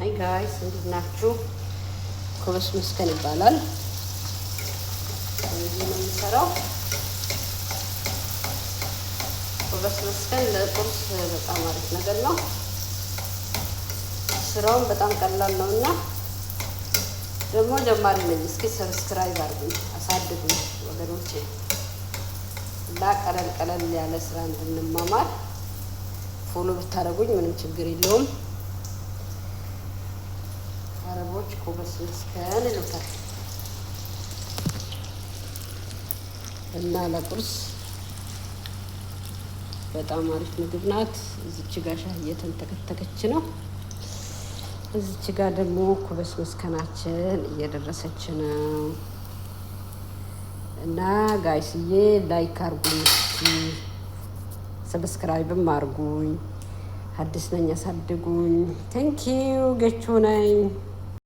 Hi guys፣ እንዴት ናችሁ? خبز مسخن ይባላል። እዚህ ነው የምሰራው። خبز مسخن ለቁርስ በጣም አሪፍ ነገር ነው። ስራውን በጣም ቀላል ነው እና ደግሞ ጀማሪ ነኝ። እስኪ subscribe አድርጉኝ፣ አሳድጉኝ ወገኖቼ እና ቀለል ቀለል ያለ ስራ እንድንማማር follow ብታደርጉኝ ምንም ችግር የለውም። አረቦች خبز مسخن ይሉታል እና ለቁርስ በጣም አሪፍ ምግብ ናት። እዚች ጋ ሻይ እየተንተከተከች ነው። እዚች ጋ ደግሞ خبز مسخن ኣችን እየደረሰች ነው። እና guys ዬ like አርጉኝ፣ እስኪ subscribe ም አርጉኝ። አዲስ ነኝ፣ አሳድጉኝ። Thank you። ገቹ ነኝ።